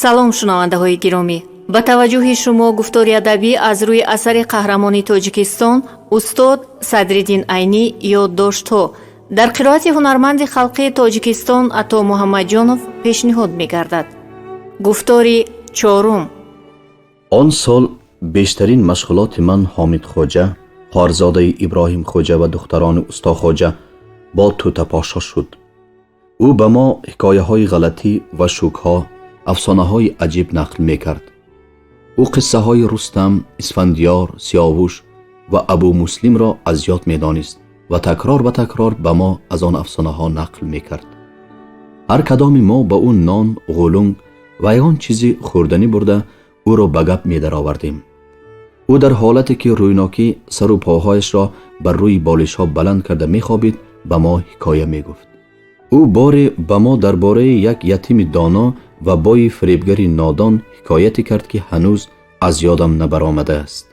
Салом, шунавандаҳои гиромӣ! Ба таваҷҷӯҳи шумо гуфтори адабӣ аз рӯи асари қаҳрамони Тоҷикистон, устод Садриддин Айнӣ, «Ёддоштҳо» дар қироати ҳунарманди халқии Тоҷикистон Ато Муҳаммадҷонов пешниҳод мегардад. Гуфтори чорум. Он сол бештарин машғулоти ман Ҳомидхоҷа, хоҳарзодаи Иброҳимхоҷа ва духтарони Устохоҷа бо Тӯтапошо шуд. Ӯ ба мо ҳикояҳои ғалатӣ ва шӯкҳо, афсонаҳои аҷиб нақл мекард. Ӯ қиссаҳои Рустам, Исфандиёр, Сиёвуш ва Абумуслимро аз ёд медонист ва такрор ба такрор ба мо аз он афсонаҳо нақл мекард. Ҳар кадоми мо ба ӯ нон, ғулунг ва ягон чизи хӯрданӣ бурда, ӯро ба гап медаровардем. Ӯ дар ҳолате ки рӯйнокӣ сару поҳояшро бар рӯи болишҳо баланд карда мехобид, ба мо ҳикоя мегуфт. Ӯ боре ба мо дар бораи як ятими доно ва бои фиребгари нодон ҳикояте кард, ки ҳанӯз аз ёдам набаромадааст.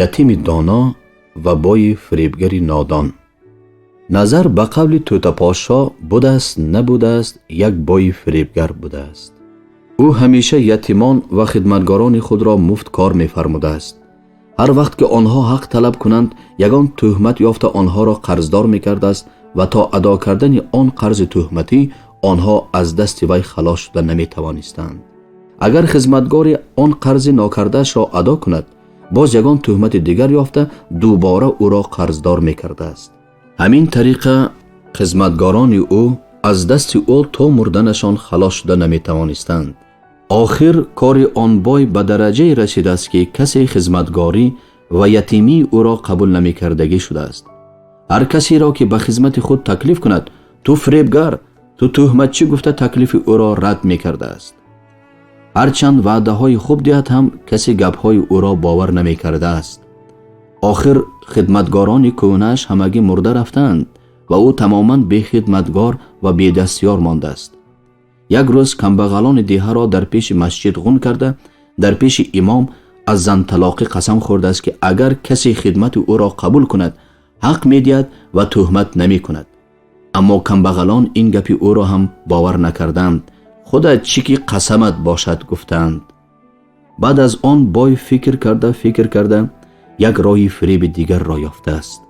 Ятими доно ва бои фиребгари нодон. Назар ба қавли Тӯтапошо, будааст, набудааст, як бои фиребгар будааст. Ӯ ҳамеша ятимон ва хидматгорони худро муфт кор мефармудааст. Ҳар вақт ки онҳо ҳақ талаб кунанд, ягон тӯҳмат ёфта, онҳоро қарздор мекардааст ва то адо кардани он қарзи тӯҳматӣ онҳо аз дасти вай халос шуда наметавонистанд. Агар хизматгори он қарзи нокардаашро адо кунад, боз ягон тӯҳмати дигар ёфта, дубора ӯро қарздор мекардааст. Ҳамин тариқа хизматгорони ӯ аз дасти ӯ то мурданашон халос шуда наметавонистанд. Охир кори он бой ба дараҷае расидааст, ки касе хизматгорӣ ва ятимии ӯро қабул намекардагӣ шудааст. Ҳар касеро ки ба хизмати худ таклиф кунад, «Ту фиребгар, ту тӯҳматчӣ» гуфта, таклифи ӯро рад мекардааст. Ҳарчанд ваъдаҳои хуб диҳад ҳам, касе гапҳои ӯро бовар намекардааст. Охир хидматгорони кӯҳнааш ҳамагӣ мурда рафтаанд ва ӯ тамоман бехидматгор ва бедастёр мондааст. Як рӯз камбағалони деҳаро дар пеши масҷид ғун карда, дар пеши имом аз занталоқӣ қасам хӯрдааст, ки агар касе хидмати ӯро қабул кунад, ҳақ медиҳад ва тӯҳмат намекунад. Аммо камбағалон ин гапи ӯро ҳам бовар накарданд. «Худат чӣ ки қасамат бошад» гуфтанд. Баъд аз он бой фикр карда, фикр карда, як роҳи фиреби дигарро ёфтааст.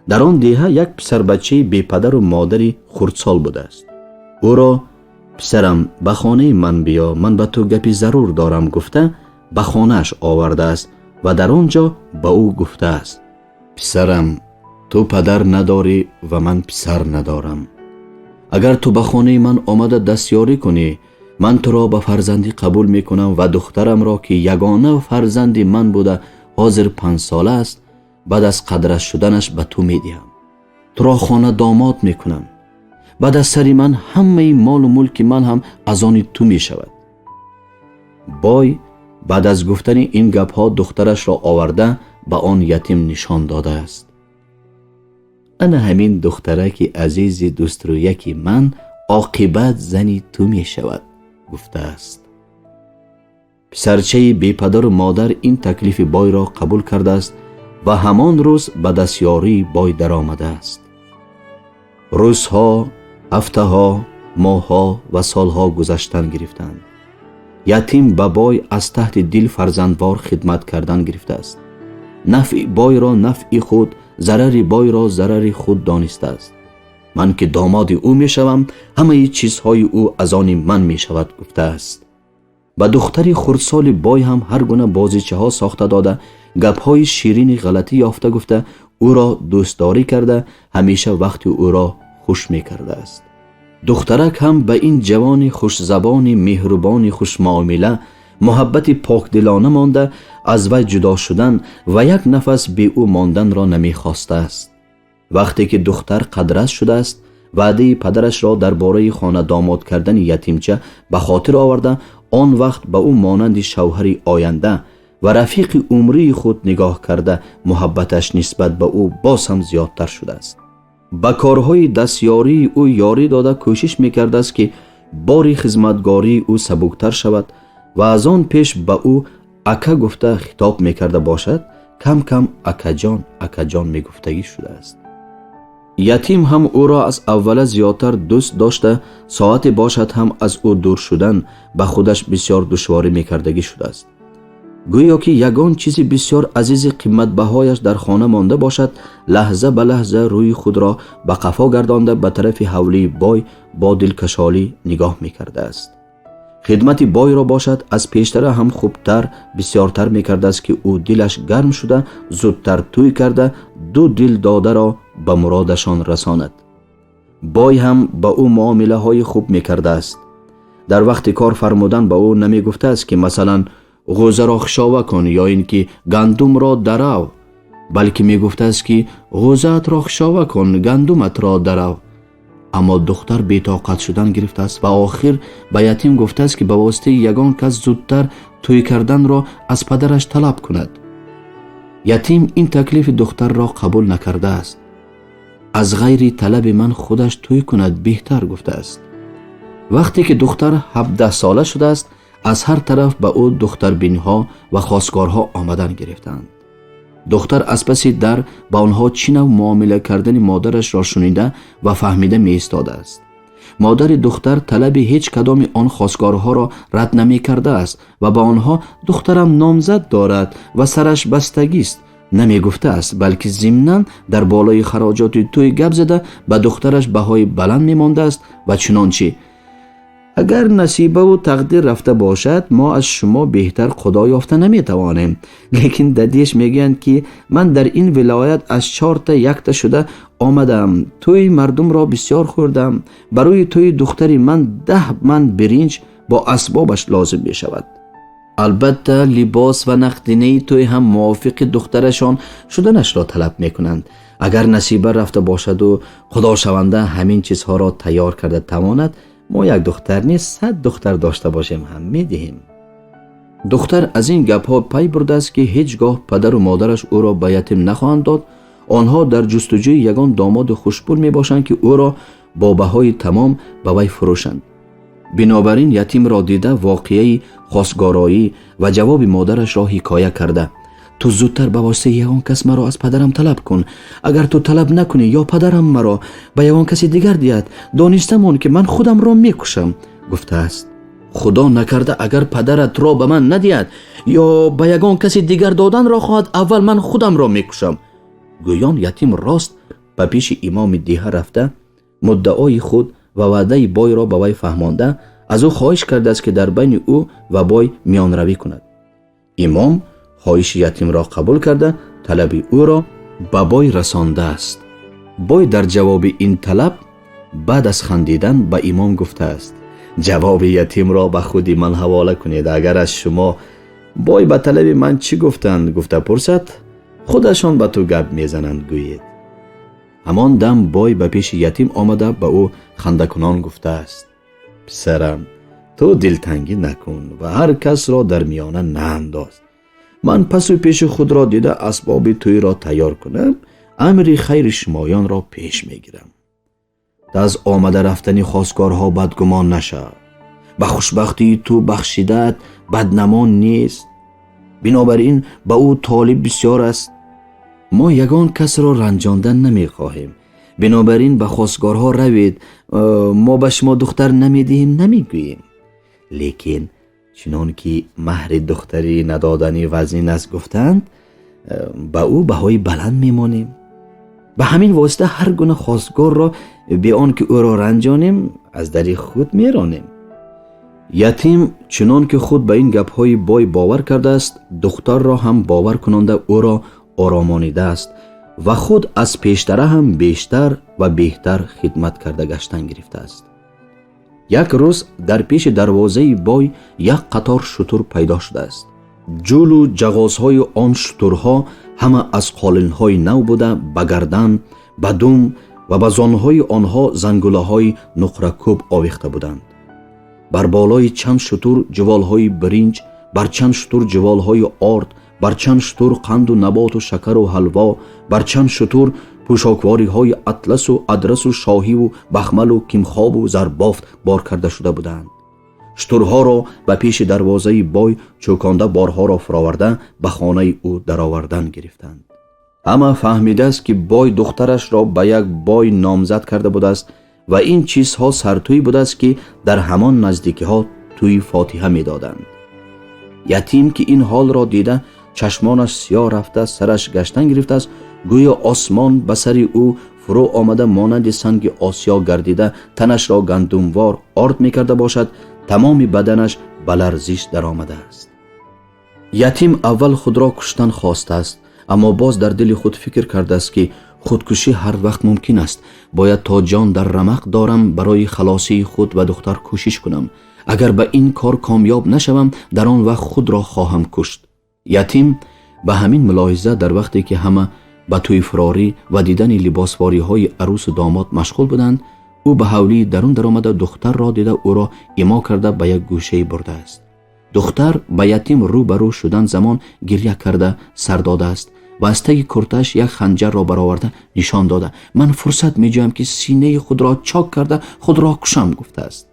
Дар он деҳа як писарбачаи бепадару модари хурдсол будааст. Ӯро «Писарам, ба хонаи ман биё, ман ба ту гапи зарур дорам» гуфта, ба хонааш овардааст ва дар он ҷо ба ӯ гуфтааст: «Писарам, ту падар надорӣ ва ман писар надорам. Агар ту ба хонаи ман омада дастёрӣ кунӣ, ман туро ба фарзандӣ қабул мекунам ва духтарамро, ки ягона фарзанди ман буда, ҳозир 5-сола аст, баъд аз қадрас шуданаш ба ту медиҳам. Туро хона домод мекунам. Баъд аз сари ман ҳамаи молу мулки ман ҳам аз они ту мешавад». Бой баъд аз гуфтани ин гапҳо духтарашро оварда, ба он ятим нишон додааст. «Ана ҳамин духтараки азизи дӯстрӯяки ман оқибат зани ту мешавад» гуфтааст. Писарчаи бепадару модар ин таклифи бойро қабул кардааст ва ҳамон рӯз ба дастёрии бой даромадааст. Рӯзҳо, ҳафтаҳо, моҳҳо ва солҳо гузаштан гирифтанд. Ятим ба бой аз таҳти дил фарзандвор хидмат кардан гирифтааст. Нафъи бойро нафъи худ, зарари бойро зарари худ донистааст. «Ман ки домоди ӯ мешавам, ҳамаи чизҳои ӯ аз они ман мешавад» гуфтааст. Ба духтари хурдсоли бой ҳам ҳар гуна бозичаҳо сохта дода, гапҳои ширини ғалатӣ ёфта гуфта, ӯро дӯстдорӣ карда, ҳамеша вақти ӯро хуш мекардааст. Духтарак ҳам ба ин ҷавони хушзабони меҳрубони хушмуомила муҳаббати покдилона монда, аз вай ҷудо шудан ва як нафас бе ӯ монданро намехостааст. Вақте ки духтар қадрас шудааст, ваъдаи падарашро дар бораи хонадомод кардани ятимча ба хотир оварда, он вақт ба ӯ монанди шавҳари оянда ва рафиқи умрии худ нигоҳ карда, муҳаббаташ нисбат ба ӯ боз ҳам зиёдтар шудааст. Ба корҳои дастёрии ӯ ёрӣ дода, кӯшиш мекардааст, ки бори хизматгории ӯ сабуктар шавад ва аз он пеш ба ӯ ака гуфта хитоб мекарда бошад, кам кам «Акаҷон, акаҷон» мегуфтагӣ шудааст. Ятим ҳам ӯро аз аввала зиёдтар дӯст дошта, соате бошад ҳам аз ӯ дур шудан ба худаш бисёр душворӣ мекардагӣ шудааст. Гӯё ки ягон чизи бисёр азизи қиматбаҳояш дар хона монда бошад, лаҳза ба лаҳза рӯи худро ба қафо гардонда, ба тарафи ҳавлии бой бо дилкашолӣ нигоҳ мекардааст. Хидмати бойро бошад аз пештара ҳам хубтар, бисёртар мекардааст, ки ӯ дилаш гарм шуда, зудтар тӯй карда, ду дил додаро ба муродашон расонад. Бой ҳам ба ӯ муомилаҳои хуб мекардааст. Дар вақти кор фармудан ба ӯ намегуфтааст, ки масалан ғӯзаро хишова кун ё ин ки гандумро дарав, балки мегуфтааст, ки ғӯзаатро хишова кун, гандуматро дарав. Аммо духтар бетоқат шудан гирифтааст ва охир ба ятим гуфтааст, ки ба воситаи ягон кас зудтар тӯй карданро аз падараш талаб кунад. Ятим ин таклифи духтарро қабул накардааст. Аз ғайри талаби ман худаш тӯй кунад беҳтар, гуфтааст. Вақте ки духтар 17 сола шудааст, аз ҳар тараф ба ӯ духтарбинҳо ва хостгорҳо омадан гирифтаанд. Духтар аз паси дар ба онҳо чӣ нав муомила кардани модарашро шунида ва фаҳмида меистодааст. Модари духтар талаби ҳеҷ кадоми он хостгорҳоро рад намекардааст ва ба онҳо духтарам номзад дорад ва сараш бастагист намегуфтааст, балки зимнан дар болои хароҷоти тӯй гап зада, ба духтараш баҳои баланд мемондааст ва чунончи: агар насибаву тақдир рафта бошад, мо аз шумо беҳтар худо ёфта наметавонем. Лекин дадеш мегӯянд, ки ман дар ин вилоят аз чорта якта шуда омадам, тӯи мардумро бисёр хӯрдам. Барои тӯи духтари ман 10 ман биринҷ бо асбобаш лозим мешавад. Албатта, либос ва нақдинаи тӯй ҳам мувофиқи духтарашон шуданашро талаб мекунанд. Агар насиба рафта бошаду худошаванда ҳамин чизҳоро тайёр карда тавонад, мо як духтар нест, 100 духтар дошта бошем ҳам медиҳем. Духтар аз ин гапҳо пай бурдааст, ки ҳеҷ гоҳ падару модараш ӯро ба ятим нахоҳанд дод. Онҳо дар ҷустуҷӯи ягон домоди хушпул мебошанд, ки ӯро бо баҳои тамом ба вай фурӯшанд. Бинобар ин ятимро дида, воқеаи хостгороӣ ва ҷавоби модарашро ҳикоя карда: ту зудтар ба воситаи ягон кас маро аз падарам талаб кун. Агар ту талаб накунӣ ё падарам маро ба ягон каси дигар диҳад, дониста мон, ки ман худамро мекушам, гуфтааст. Худо накарда, агар падаратро ба ман надиҳад ё ба ягон каси дигар доданро хоҳад, аввал ман худамро мекушам. Гӯён ятим рост ба пеши имоми деҳа рафта, муддаои худ ва ваъдаи бойро ба вай фаҳмонда, аз ӯ хоҳиш кардааст, ки дар байни ӯ ва бой миёнравӣ кунад. Имом хоҳиши ятимро қабул карда, талаби ӯро ба бой расондааст. Бой дар ҷавоби ин талаб баъд аз хандидан ба имом гуфтааст: ҷавоби ятимро ба худи ман ҳавола кунед. Агар аз шумо бой ба талаби ман чӣ гуфтанд гуфта пурсад, худашон ба ту гап мезананд, гӯед. Ҳамон дам бой ба пеши ятим омада, ба ӯ хандакунон гуфтааст: писарам, ту дилтангӣ накун ва ҳар касро дар миёна наандоз. Ман пасу пеши худро дида, асбоби тӯйро тайёр кунам, амри хайри шумоёнро пеш мегирам. Аз омада рафтани хостгорҳо бадгумон нашав. Ба хушбахтии ту бахшидаат баднамон нест, бинобар ин ба ӯ толиб бисёр аст. Мо ягон касро ранҷондан намехоҳем. Бинобар ин ба хостгорҳо равед, мо ба шумо духтар намедиҳем намегӯем. Лекин чунон ки маҳри духтари надодани вазнин аст гуфтанд, ба ӯ баҳои баланд мемонем. Ба ҳамин восита ҳар гуна хостгорро бе он ки ӯро ранҷонем, аз дари худ меронем. Ятим чунон ки худ ба ин гапҳои бой бовар кардааст, духтарро ҳам бовар кунонда, ӯро оромонидааст ва худ аз пештара ҳам бештар ва беҳтар хидмат карда гаштан гирифтааст. Як рӯз дар пеши дарвозаи бой як қатор шутур пайдо шудааст. Ҷулу ҷағозҳои он шутурҳо ҳама аз қолинҳои нав буда, ба гардан, ба дум ва ба зонҳои онҳо зангулаҳои нуқракӯб овехта буданд. Бар болои чанд шутур ҷуволҳои биринҷ, бар чанд шутур ҷуволҳои орд, бар чанд шутур қанду наботу шакару ҳалво, бар чанд шутур пӯшоквориҳои атласу адрасу шоҳиву бахмалу кимхобу зарбофт бор карда шуда буданд. Шутурҳоро ба пеши дарвозаи бой чӯконда, борҳоро фуроварда, ба хонаи ӯ даровардан гирифтанд. Ҳама фаҳмидааст, ки бой духтарашро ба як бой номзад карда будааст ва ин чизҳо сартӯй будааст, ки дар ҳамон наздикиҳо тӯи фотиҳа медоданд. Ятим ки ин ҳолро дида, чашмонаш сиёҳ рафта, сараш гаштан гирифтааст, гӯё осмон ба сари ӯ фурӯ омада, монанди санги осиё гардида, танашро гандумвор орд мекарда бошад, тамоми баданаш ба ларзиш даромадааст. Ятим аввал худро куштан хостааст, аммо боз дар дили худ фикр кардааст, ки худкушӣ ҳар вақт мумкин аст, бояд то ҷон дар рамақ дорам, барои халосии худ ва духтар кӯшиш кунам. Агар ба ин кор комёб нашавам, дар он вақт худро хоҳам кушт. Ятим ба ҳамин мулоҳиза, дар вақте ки ҳама ба тӯйфурорӣ ва дидани либосвориҳои арӯсу домод машғул буданд, ӯ ба ҳавлии дарун даромада, духтарро дида, ӯро имо карда, ба як гӯшае бурдааст. Духтар ба ятим рӯ ба рӯ шудан замон гирья карда сар додааст ва аз таги куртааш як ханҷарро бароварда нишон дода, «Ман фурсат меҷӯям, ки синаи худро чок карда, худро кушам», гуфтааст.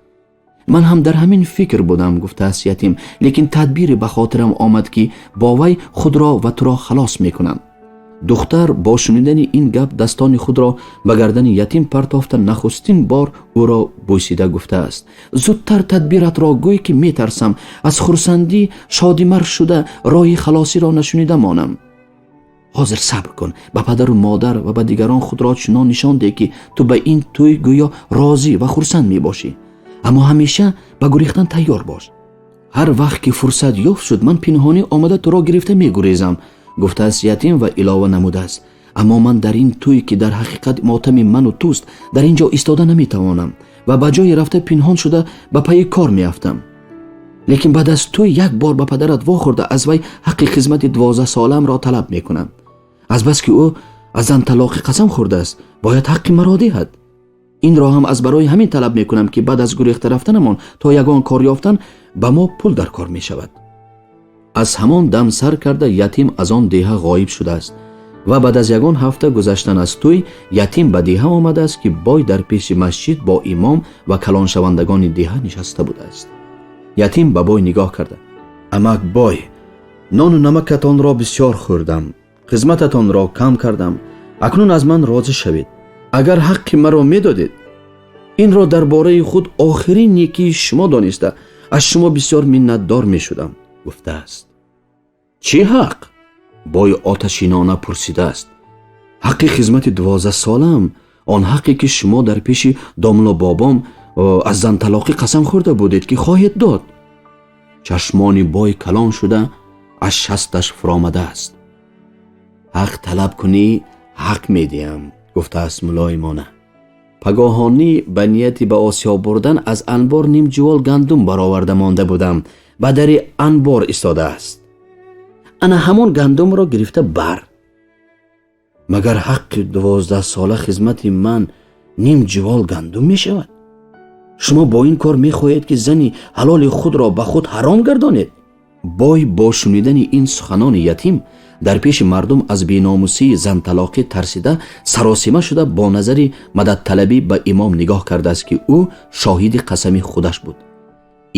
«Ман ҳам дар ҳамин фикр будам, гуфтааст ятим, лекин тадбире ба хотирам омад, ки бо вай худро ва туро халос мекунам». Духтар бо шунидани ин гап дастони худро ба гардани ятим партофта, нахустин бор ӯро бӯсида гуфтааст: «Зудтар тадбиратро гӯй, ки метарсам, аз хурсандӣ шодимар шуда, роҳи халосиро нашунида монам». «Ҳозир сабр кун, ба падару модар ва ба дигарон худро чунон нишон деҳ, ки ту ба ин тӯй гӯё розӣ ва хурсанд мебошӣ, аммо ҳамеша ба гурехтан тайёр бош. Ҳар вақт ки фурсат ёфт шуд, ман пинҳонӣ омада, туро гирифта мегурезам», гуфтааст ятим ва илова намудааст: «Аммо ман дар ин тӯй, ки дар ҳақиқат мотами ману туст, дар ин ҷо истода наметавонам ва ба ҷое рафта, пинҳон шуда, ба пайи кор меафтам. Лекин баъд аз тӯй як бор ба падарат вохӯрда, аз вай ҳаққи хизмати 12-солаамро талаб мекунам. Азбаски ӯ аз занталоқӣ қасам хӯрдааст, бояд ҳаққи маро диҳад. Инро ҳам аз барои ҳамин талаб мекунам, ки баъд аз гурехта рафтанамон то ягон кор ёфтан ба мо пул дар кор мешавад». Аз ҳамон дам сар карда, ятим аз он деҳа ғоиб шудааст ва баъд аз ягон ҳафта гузаштан аз тӯй ятим ба деҳа омадааст, ки бой дар пеши масҷид бо имом ва калоншавандагони деҳа нишаста будааст. Ятим ба бой нигоҳ карда: «Амак бой, нону намакатонро бисёр хӯрдам, хизмататонро кам кардам, акнун аз ман розӣ шавед. Агар ҳаққи маро медодед, инро дар бораи худ охирин некии шумо дониста, аз шумо бисёр миннатдор мешудам», гуфтааст. «Чӣ ҳақ?» бой оташинона пурсидааст. «Ҳаққи хизмати 12-солаам, он ҳаққе, ки шумо дар пеши домло бобом аз занталоқӣ қасам хӯрда будед, ки хоҳед дод». Чашмони бой калон шуда, аз шасташ фуромадааст. «Ҳақ талаб кунӣ, ҳақ медиҳам», гуфтааст мулоимона. «Пагоҳонӣ ба нияти ба осиё бурдан аз анбор ним ҷувол гандум бароварда монда будам, ба дари анбор истодааст. Ана ҳамон гандумро гирифта бар». «Магар ҳаққи 12-сола хизмати ман ним ҷувол гандум мешавад? Шумо бо ин кор мехоҳед, ки зани ҳалоли худро ба худ ҳаром гардонед». Бой бо шунидани ин суханони ятим дар пеши мардум аз беномусии занталоқӣ тарсида, саросима шуда, бо назари мададталабӣ ба имом нигоҳ кардааст, ки ӯ шоҳиди қасами худаш буд.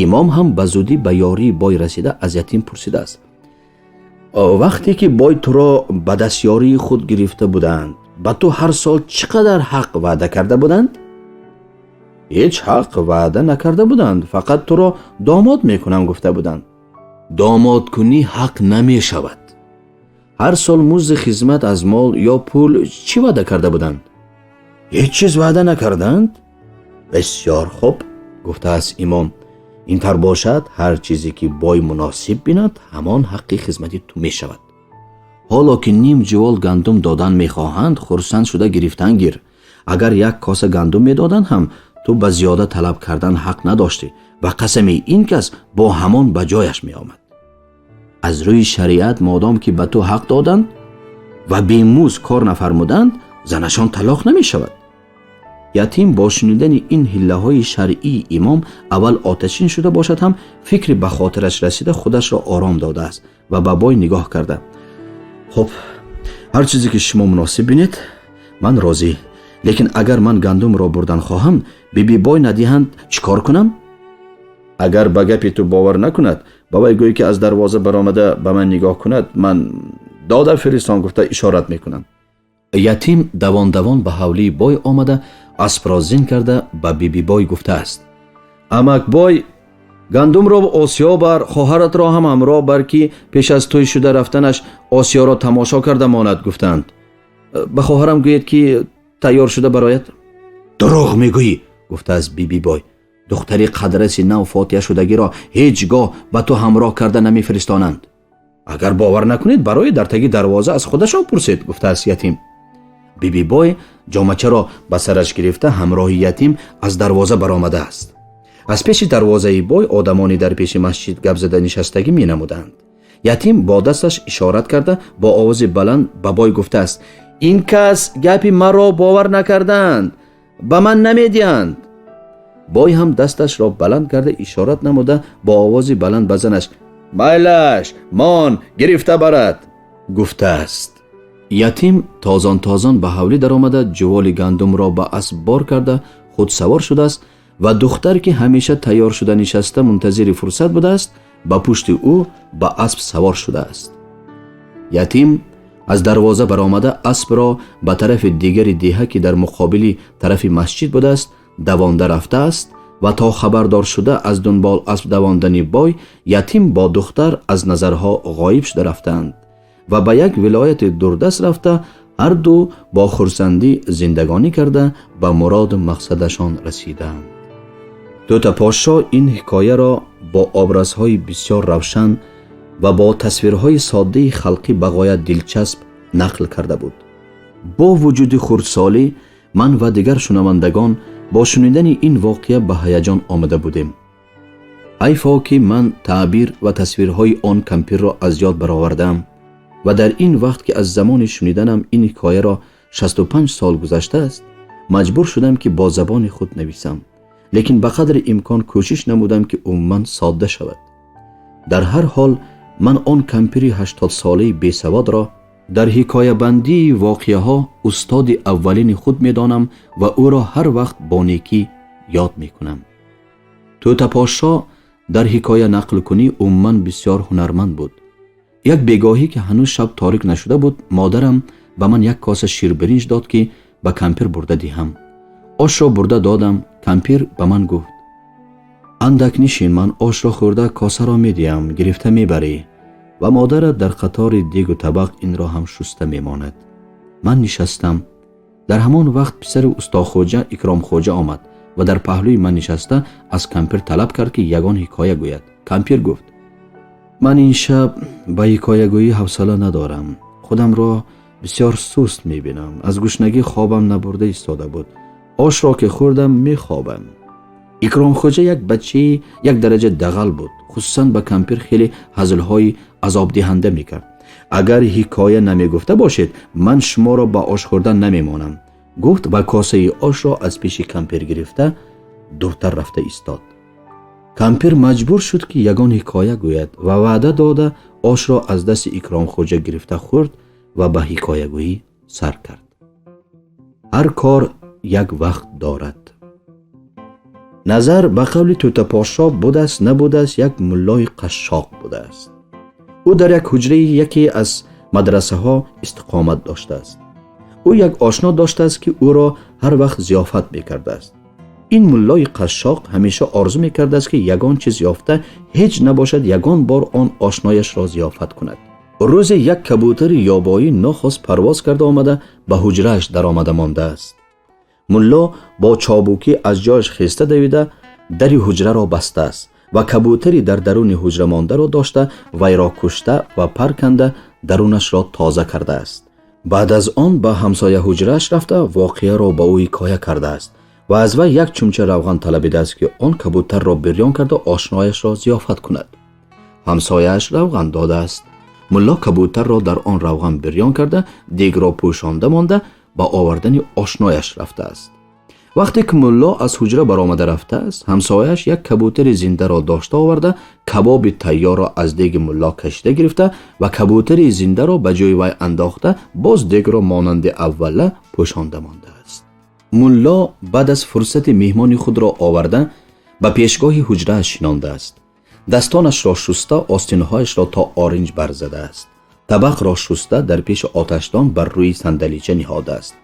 Имом ҳам ба зудӣ ба ёрии бой расида, аз ятим пурсидааст: «Вақте ки бой туро ба дастёрии худ гирифта буданд, ба ту ҳар сол чӣ қадар ҳақ ваъда карда буданд?» «Ҳеҷ ҳақ ваъда накарда буданд, фақат туро домод мекунам гуфта буданд». «Домодкунӣ ҳақ намешавад. Ҳар сол музди хизмат аз мол ё пул чӣ ваъда карда буданд?» «Ҳеҷ чиз ваъда накарданд». «Бисёр хуб», гуфтааст имом, «ин тар бошад, ҳар чизе ки бой муносиб бинад, ҳамон ҳаққи хизмати ту мешавад. Ҳоло ки ним ҷувол гандум додан мехоҳанд, хурсанд шуда гирифтан гир. Агар як коса гандум медоданд ҳам, ту ба зиёда талаб кардан ҳақ надоштӣ ва қасами ин кас бо ҳамон ба ҷояш меомад. Аз рӯи шариат, модом ки ба ту ҳақ доданд ва бемузд кор нафармуданд, занашон талоқ намешавад». Ятим бо шунидани ин ҳиллаҳои шаръии имом аввал оташин шуда бошад ҳам, фикри ба хотираш расида, худашро ором додааст ва ба бой нигоҳ карда: «Хуб, ҳар чизе ки шумо муносиб бинед, ман розӣ. Лекин агар ман гандумро бурдан хоҳам, бибибой надиҳанд, чӣ кор кунам?» «Агар ба гапи ту бовар накунад, ба вай гӯй, ки аз дарвоза баромада, ба ман нигоҳ кунад, ман Дода фиристон, гуфта ишорат мекунанд. Ятим давон давон ба ҳавлии бой омада, аспро зин карда, ба Бибибой гуфтааст: Амакбой, гандумро Осиё бар, хоҳаратро ҳам ҳамроҳ бар, ки пеш аз тӯй шуда рафтанаш Осиёро тамошо карда монад, гуфтанд. Ба хоҳарам гӯед, ки тайёр шуда барояд. Дурӯғ мегӯӣ, гуфтааст Бибибой. Духтари қадраси нав фотиҳашудагиро ҳеҷ гоҳ ба ту ҳамроҳ карда намефиристонанд. Агар бовар накунед, барои дар таги дарвоза аз худашон пурсед, гуфтааст ятим. Бибибой ҷомачаро ба сараш гирифта, ҳамроҳи ятим аз дарвоза баромадааст. Аз пеши дарвозаи бой одамоне дар пеши масҷид гап зада нишастагӣ менамуданд. Ятим бо дасташ ишорат карда, бо овози баланд ба бой гуфтааст: Ин кас гапи маро бовар накарданд, ба ман намедиҳанд. Бой ҳам дасташро баланд карда, ишорат намуда, бо овози баланд ба занаш: Майлаш, мон, гирифта барад, гуфтааст. Ятим тозон тозон ба ҳавлӣ даромада, ҷуволи гандумро ба асп бор карда, худ савор шудааст ва духтар, ки ҳамеша тайёр шуда нишаста мунтазири фурсат будааст, ба пушти ӯ ба асп савор шудааст. Ятим аз дарвоза баромада, аспро ба тарафи дигари деҳа, ки дар муқобили тарафи масҷид будааст, давонда рафтааст ва то хабардор шуда аз дунбол асп давондани бой, ятим бо духтар аз назарҳо ғоиб шуда рафтаанд ва ба як вилояти дурдаст рафта, ҳарду бо хурсандӣ зиндагонӣ карда, ба муроду мақсадашон расидаанд. Тӯтапошо ин ҳикояро бо образҳои бисёр равшан ва бо тасвирҳои соддаи халқӣ ба ғоят дилчасп нақл карда буд. Бо вуҷуди хурдсолӣ, ман ва дигар шунавандагон бо шунидани ин воқеа ба ҳаяҷон омада будем. Ҳайфо, ки ман таъбир ва тасвирҳои он кампирро аз ёд баровардаам ва дар ин вақт, ки аз замони шуниданам ин ҳикояро 65 сол гузаштааст, маҷбур шудам, ки бо забони худ нависам, лекин ба қадри имкон кӯшиш намудам, ки умуман содда шавад. Дар ҳар ҳол, ман он кампири 80-солаи бесаводро дар ҳикоябандии воқеаҳо устоди аввалини худ медонам ва ӯро ҳар вақт бо некӣ ёд мекунам. Тӯтапошо дар ҳикоя нақлкунӣ умуман бисёр ҳунарманд буд. Як бегоҳӣ, ки ҳанӯз шаб торик нашуда буд, модарам ба ман як коса ширбиринҷ дод, ки ба кампир бурда диҳам. Ошро бурда додам. Кампир ба ман гуфт: Андак нишин, ман ошро хӯрда, косаро медиҳам, гирифта мебарӣ ва модарат дар қатори дегу табақ инро ҳам шуста мемонад. Ман нишастам. Дар ҳамон вақт писари устохоҷа Икромхоҷа омад ва дар паҳлӯи ман нишаста, аз кампир талаб кард, ки ягон ҳикоя гӯяд. Кампир гуфт: Ман ин шаб ба ҳикоягӯӣ ҳавсала надорам, худамро бисёр суст мебинам, аз гушнагӣ хобам набурда истода буд, ошро ки хӯрдам, мехобам. Икромхоҷа як бачаи як дараҷа дағал буд, хусусан ба кампир хеле ҳазлҳои азобдиҳанда мекард. Агар ҳикоя намегуфта бошед, ман шуморо ба ош хӯрдан намемонам, гуфт ва косаи ошро аз пеши кампир гирифта, дуртар рафта истод. Кампир маҷбур шуд, ки ягон ҳикоя гӯяд ва ваъда дода, ошро аз дасти Икромхоҷа гирифта хӯрд ва ба ҳикоягӯӣ сар кард. Ҳар кор як вақт дорад. Назар ба қавли Тӯтапошо, будааст, набудааст, як муллои қашшоқ будааст. Ӯ дар як ҳуҷраи яке аз мадрасаҳо истиқомат доштааст. Ӯ як ошно доштааст, ки ӯро ҳар вақт зиёфат мекардааст. Ин муллои қашшоқ ҳамеша орзу мекардааст, ки ягон чиз ёфта, ҳеҷ набошад, ягон бор он ошнояшро зиёфат кунад. Рӯзе як кабӯтари ёбоӣ нохост парвоз карда омада, ба ҳуҷрааш даромада мондааст. Мулло бо чобукӣ аз ҷояш хеста давида, дари ҳуҷраро бастааст ва кабӯтари дар даруни ҳуҷра мондаро дошта, вайро кушта ва парканда, дарунашро тоза кардааст. Баъд аз он ба ҳамсоя ҳуҷрааш рафта, воқеаро ба ӯ ҳикоя кардааст ва аз вай як чумча равған талабидааст, ки он кабӯтарро бирён карда, ошнояшро зиёфат кунад. Ҳамсояаш равған додааст. Мулло кабӯтарро дар он равған бирён карда, дегро пӯшонда монда, ба овардани ошнояш рафтааст. Вақте ки мулло аз ҳуҷра баромада рафтааст, ҳамсояаш як кабӯтари зиндаро дошта оварда, кабоби тайёрро аз деги мулло кашида гирифта ва кабӯтари зиндаро ба ҷои вай андохта, боз дегро монанди аввала пӯшонда мондааст. Мулло баъд аз фурсати меҳмони худро оварда, ба пешгоҳи ҳуҷрааш шинондааст, дастонашро шуста, остинҳояшро то оринҷ барзадааст. Табақро шуста дар пеши оташдон бар рӯи сандалича ниҳодааст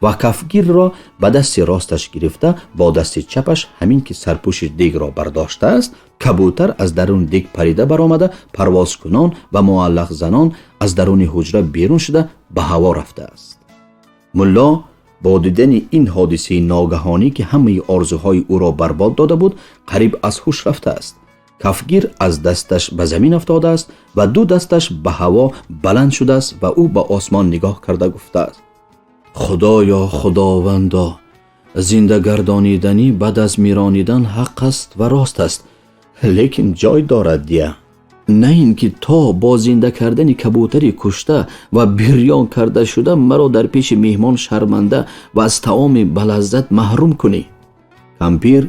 ва кафгирро ба дасти росташ гирифта, бо дасти чапаш ҳамин ки сарпӯши дегро бардоштааст, кабутар аз даруни дег парида баромада, парвозкунон ва муаллақзанон аз даруни ҳуҷра берун шуда ба ҳаво рафтааст. Мулло бо дидани ин ҳодисаи ногаҳонӣ, ки ҳамаи орзуҳои ӯро барбод дода буд, қариб аз ҳуш рафтааст. Кафгир аз дасташ ба замин афтодааст ва ду дасташ ба ҳаво баланд шудааст ва ӯ ба осмон нигоҳ карда гуфтааст: «Худоё, Худовандо, зинда гардониданӣ баъд аз миронидан ҳақ аст ва рост аст, лекин ҷой дорад дия, на ин ки то бо зинда кардани кабутари кушта ва бирён карда шуда маро дар пеши меҳмон шарманда ва аз таоми балаззат маҳрум кунӣ». Кампир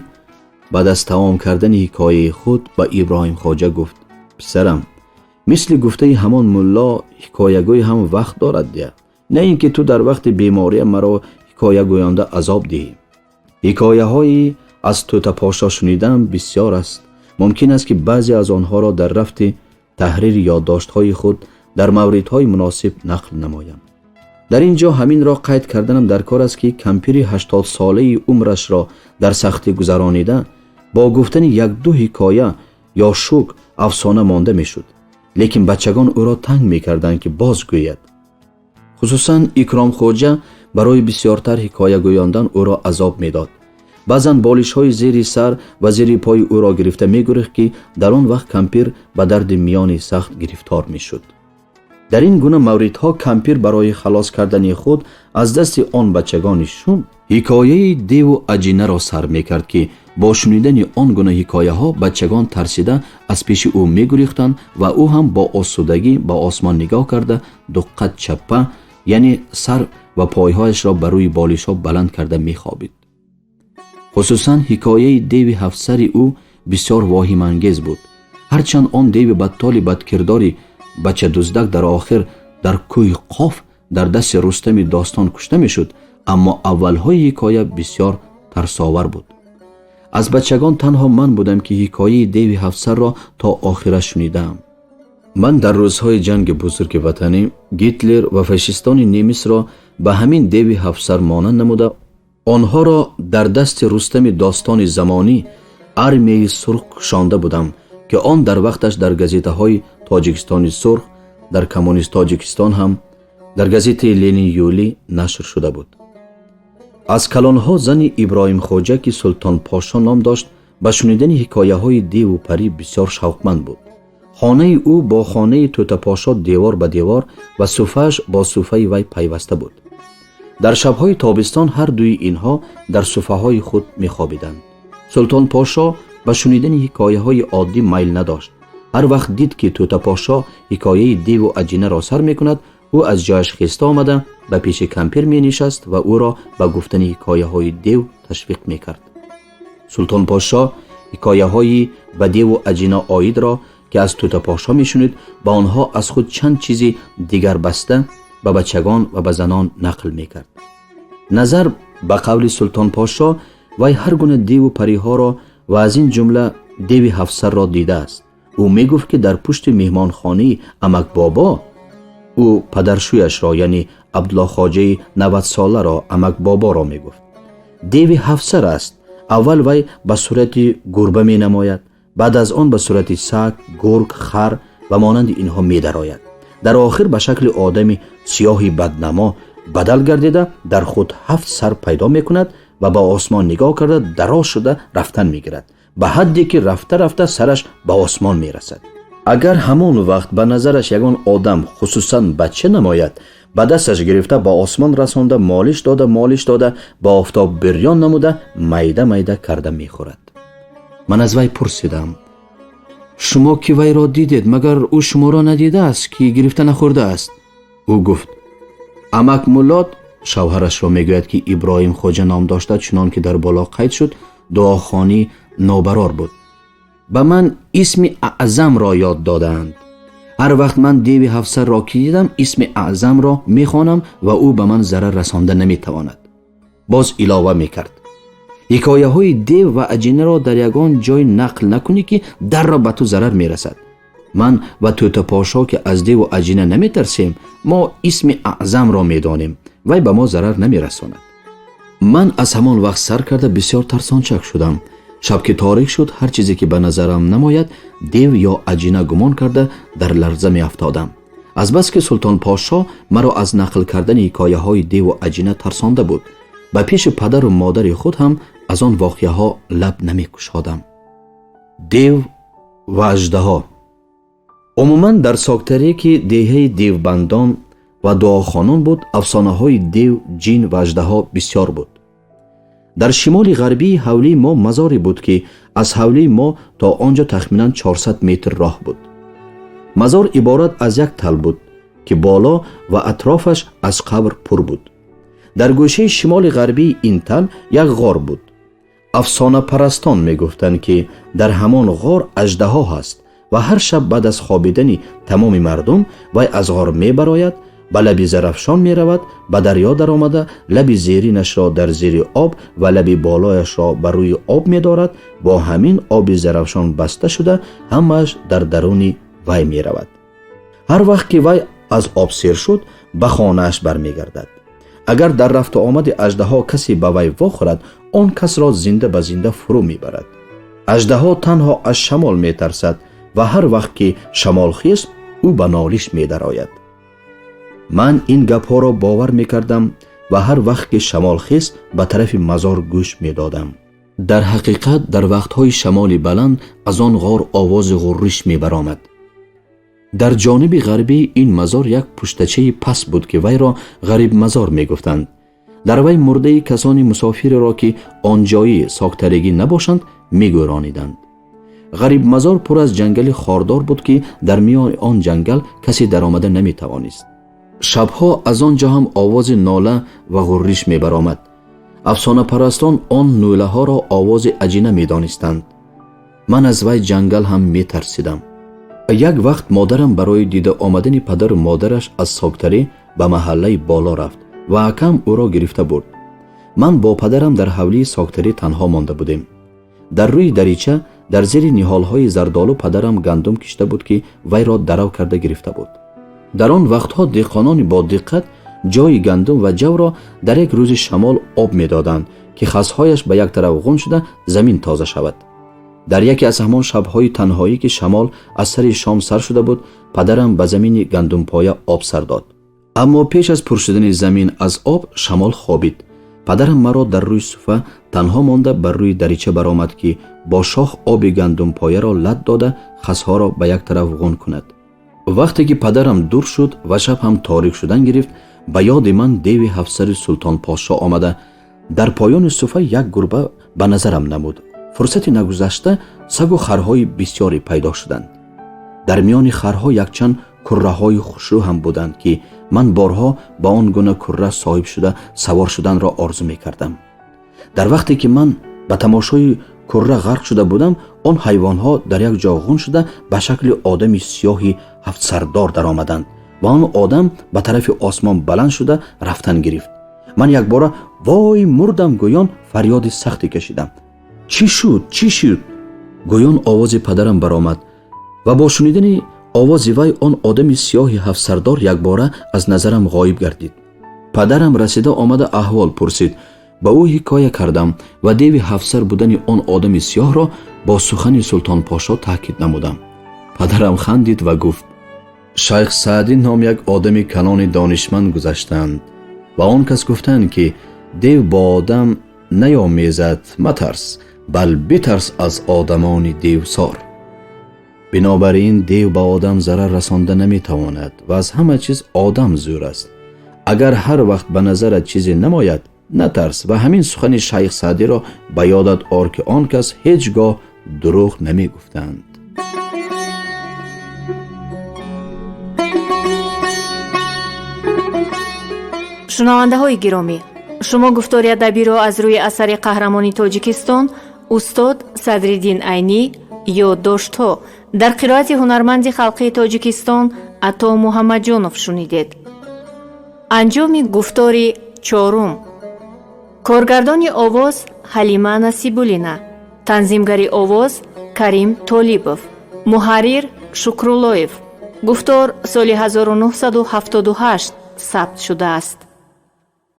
баъд аз тамом кардани ҳикояи худ ба Иброҳим Хоҷа гуфт: «Писарам, мисли гуфтаи ҳамон мулло, ҳикоягӯй ҳам вақт дорад дия, на ин ки ту дар вақти бемория маро ҳикоягӯёнда азоб диҳӣ. Ҳикояҳои аз Тӯтапошо шунидаам бисёр аст. Мумкин аст, ки баъзе аз онҳоро дар рафти таҳрири ёддоштҳои худ дар мавридҳои муносиб нақл намоям». Дар ин ҷо ҳаминро қайд карданам дар кор аст, ки кампири 80-солаи умрашро дар сахтӣ гузаронида, бо гуфтани як-ду ҳикоя ё шук афсона монда мешуд, лекин бачагон ӯро танг мекарданд, ки боз гӯяд. Хусусан Икромхоҷа барои бисёртар ҳикоя гӯёндан ӯро азоб медод. Баъзан болишҳои зери сар ва зери пои ӯро гирифта мегурехт, ки дар он вақт кампир ба дарди миёни сахт гирифтор мешуд. Дар ин гуна мавридҳо кампир барои халос кардани худ аз дасти он бачагони шум ҳикояи деву аҷинаро сар мекард, ки бо шунидани он гуна ҳикояҳо бачагон тарсида аз пеши ӯ мегурехтанд ва ӯ ҳам бо осудагӣ ба осмон нигоҳ карда, дуққат чаппа, яъне сар ва пойҳояшро ба рӯи болишҳо баланд карда мехобид. Хусусан ҳикояи деви ҳафтсари ӯ бисёр воҳимаангез буд. Ҳарчанд он деви баттоли бадкирдори бачадуздак дар охир дар кӯҳи Қоф дар дасти Рустами достон кушта мешуд, аммо аввалҳои ҳикоя бисёр тарсовар буд. Аз бачагон танҳо ман будам, ки ҳикояи деви ҳафтсарро то охира шунидаам. Ман дар рӯзҳои ҷанги бузурги ватанӣ Гитлер ва фашистони немисро ба ҳамин деви ҳафтсар монанд намуда, онҳоро дар дасти Рустами достони замонӣ, армияи сурх кушонда будам, ки он дар вақташ дар газетаҳои Тоҷикистони сурх, дар Коммунист Тоҷикистон ҳам дар газетаи Ленин Юлӣ нашр шуда буд. Аз калонҳо зани Иброҳим Хоҷа, ки Султон Пошо ном дошт, ба шунидани ҳикояҳои деву парӣ бисёр шавқманд буд. Хонаи ӯ бо хонаи Тӯтапошо девор ба девор ва суфааш бо суфаи вай пайваста буд. Дар шабҳои тобистон ҳар дуи инҳо дар суфаҳои худ мехобиданд. Султон Пошо ба шунидани ҳикояҳои оддӣ майл надошт. Ҳар вақт дид, ки Тӯтапошо ҳикояи деву аҷинаро сар мекунад, ӯ аз ҷояш хеста омада ба пеши кампир менишаст ва ӯро ба гуфтани ҳикояҳои дев ташвиқ мекард. Султон Пошо ҳикояҳои ба деву аҷина оидро, ки аз Тӯтапошо мешунид, ба онҳо аз худ чанд чизи дигар баста ба бачагон ва ба занон нақл мекард. Назар ба қавли Султон Пошо, вай ҳар гуна деву париҳоро ва аз ин ҷумла деви ҳафтсарро дидааст. Ӯ мегуфт, ки дар пушти меҳмонхонаи амакбобо, ӯ падаршӯяшро, яъне Абдуллохоҷаи 90-соларо амакбоборо мегуфт, деви ҳафтсар аст. Аввал вай ба сурати гурба менамояд, баъд аз он ба сурати саг, гург, хар ва монанди инҳо медарояд. Дар охир ба шакли одами сиёҳи баднамо бадал гардида, дар худ ҳафт сар пайдо мекунад ва ба осмон нигоҳ карда дароз шуда рафтан мегирад, ба ҳадде ки рафта рафта сараш ба осмон мерасад. Агар ҳамон вақт ба назараш ягон одам, хусусан бача намояд, ба дасташ гирифта ба осмон расонда, молиш дода, молиш дода, ба офтоб бирён намуда, майда майда карда мехӯрад. Ман аз вай пурсидам: «Шумо ки вайро дидед, магар ӯ шуморо надидааст, ки гирифта нахӯрдааст?» Ӯ гуфт: «Амак Муллот», шавҳарашро мегӯяд, ки Иброҳим Хоҷа ном дошта, чунон ки дар боло қайд шуд, дуохонӣ нобарор буд, ба ман исми аъзамро ёд додаанд. Ҳар вақт ман деви ҳафтсарро ки дидам, исми аъзамро мехонам ва ӯ ба ман зарар расонда наметавонад. Боз илова мекард: «Ҳикояҳои дев ва аҷинаро дар ягон ҷой нақл накунӣ, ки дарро ба ту зарар мерасад». Ман ва Тӯтапошо, ки аз деву аҷина наметарсем, мо исми аъзамро медонем, вай ба мо зарар намерасонад. Ман аз ҳамон вақт сар карда бисёр тарсончак шудам. Шаб ки торик шуд, ҳар чизе ки ба назарам намояд, дев ё аҷина гумон карда дар ларза меафтодам. Азбаски Султонпошо маро аз нақл кардани ҳикояҳои деву аҷина тарсонда буд, ба пеши падару модари худ ҳам аз он воқеаҳо лаб намекушодам. Дев ва аждаҳо. Умуман, дар Соктаре, ки деҳаи девбандон ва дуохонон буд, афсонаҳои дев, ҷин ва аждаҳо бисёр буд. Дар шимоли ғарбии ҳавлии мо мазоре буд, ки аз ҳавлии мо то он ҷо тахминан 400 метр роҳ буд. Мазор иборат аз як тал буд, ки боло ва атрофаш аз қабр пур буд. Дар гӯшаи шимоли ғарбии ин тал як ғор буд. Афсонапарастон мегуфтанд, ки дар ҳамон ғор аждаҳо ҳаст ва ҳар шаб баъд аз хобидани тамоми мардум вай аз ғор мебарояд, ба лаби Зарафшон меравад, ба дарё даромада, лаби зеринашро дар зери об ва лаби болояшро ба рӯи об медорад. Бо ҳамин оби Зарафшон баста шуда, ҳамааш дар даруни вай меравад. Ҳар вақт ки вай аз об сер шуд, ба хонааш бармегардад. Агар дар рафту омади аждаҳо касе ба вай вохӯрад, он касро зинда ба зинда фурӯ мебарад. Аждаҳо танҳо аз шамол метарсад ва ҳар вақт ки шамол хест, ӯ ба нолиш медарояд. Ман ин гапҳоро бовар мекардам ва ҳар вақт ки шамол хест, ба тарафи мазор гӯш медодам. Дар ҳақиқат, дар вақтҳои шамоли баланд аз он ғор овози ғурриш мебаромад. Дар ҷониби ғарбии ин мазор як пуштачаи паст буд, ки вайро Ғарибмазор мегуфтанд. Дар вай мурдаи касони мусофиреро, ки он ҷоӣ соктарегӣ набошанд, мегӯрониданд. Ғарибмазор пур аз ҷангали хордор буд, ки дар миёни он ҷангал касе даромада наметавонист. Шабҳо аз он ҷо ҳам овози нола ва ғурриш мебаромад. Афсонапарастон он нӯлаҳоро овози аҷина медонистанд. Ман аз вай ҷангал ҳам метарсидам. Як вақт модарам барои дида омадани падару модараш аз Соктарӣ ба маҳаллаи боло рафт ва акам ӯро гирифта бурд. Ман бо падарам дар ҳавлии Соктарӣ танҳо монда будем. Дар рӯи дарича, дар зери ниҳолҳои зардолу, падарам гандум кишта буд, ки вайро дарав карда гирифта буд. Дар он вақтҳо деҳқонони бодиққат ҷойи гандум ва ҷавро дар як рӯзи шамол об медоданд, ки хасҳояш ба як тараф ғун шуда, замин тоза шавад. Дар яке аз ҳамон шабҳои танҳоӣ, ки шамол аз сари шом сар шуда буд, падарам ба замини гандумпоя об сар дод. Аммо пеш аз пур шудани замин аз об шамол хобид. Падарам маро дар рӯи суфа танҳо монда, бар рӯи дарича баромад, ки бо шох оби гандумпояро лат дода, хасҳоро ба як тараф ғун кунад. Вақте ки падарам дур шуд ва шаб ҳам торик шудан гирифт, ба ёди ман деви ҳафтсари Султонпошо омада, дар поёни суфа як гурба ба назарам намуд. Фурсати нагузашта сагу харҳои бисёре пайдо шуданд. Дар миёни харҳо якчанд курраҳои хушрӯ ҳам буданд, ки ман борҳо ба он гуна курра соҳиб шуда, савор шуданро орзу мекардам. Дар вақте ки ман ба тамошои курра ғарқ шуда будам, он ҳайвонҳо дар як ҷо ғун шуда, ба шакли одами сиёҳи ҳафтсардор даромаданд ва он одам ба тарафи осмон баланд шуда рафтан гирифт. Ман якбора «Вой, мурдам!» гӯён фарёди сахте кашидам. «Чӣ шуд, чӣ шуд?» гӯён овози падарам баромад ва бо шунидани овози вай он одами сиёҳи ҳафтсардор якбора аз назарам ғоиб гардид. Падарам расида омада, аҳвол пурсид. Ба ӯ ҳикоя кардам ва деви ҳафтсар будани он одами сиёҳро бо сухани Султонпошо таъкид намудам. Падарам хандид ва гуфт: «Шайх Саъдӣ ном як одами калони донишманд гузаштанд ва он кас гуфтанд, ки дев бо одам наёмезад, матарс, бал битарс аз одамони девсор. Бинобар ин дев ба одам зарар расонда наметавонад ва аз ҳама чиз одам зӯр аст. Агар ҳар вақт ба назарат чизе намояд, натарс ва ҳамин сухани шайх Саъдиро ба ёдат ор, ки он кас ҳеҷ гоҳ дурӯғ намегуфтанд». Шунавандаҳои гиромӣ, шумо гуфтори адабиро аз рӯи асари қаҳрамони Тоҷикистон устод Садриддин Айнӣ «Ёддоштҳо» дар қироати ҳунарманди халқии Тоҷикистон Ато Муҳаммадҷонов шунидед. Анҷоми гуфтори чорум. Коргардони овоз Ҳалима Насибуллина, танзимгари овоз Карим Толибов, муҳаррир Шукруллоев. Гуфтор соли 1978 сабт шудааст.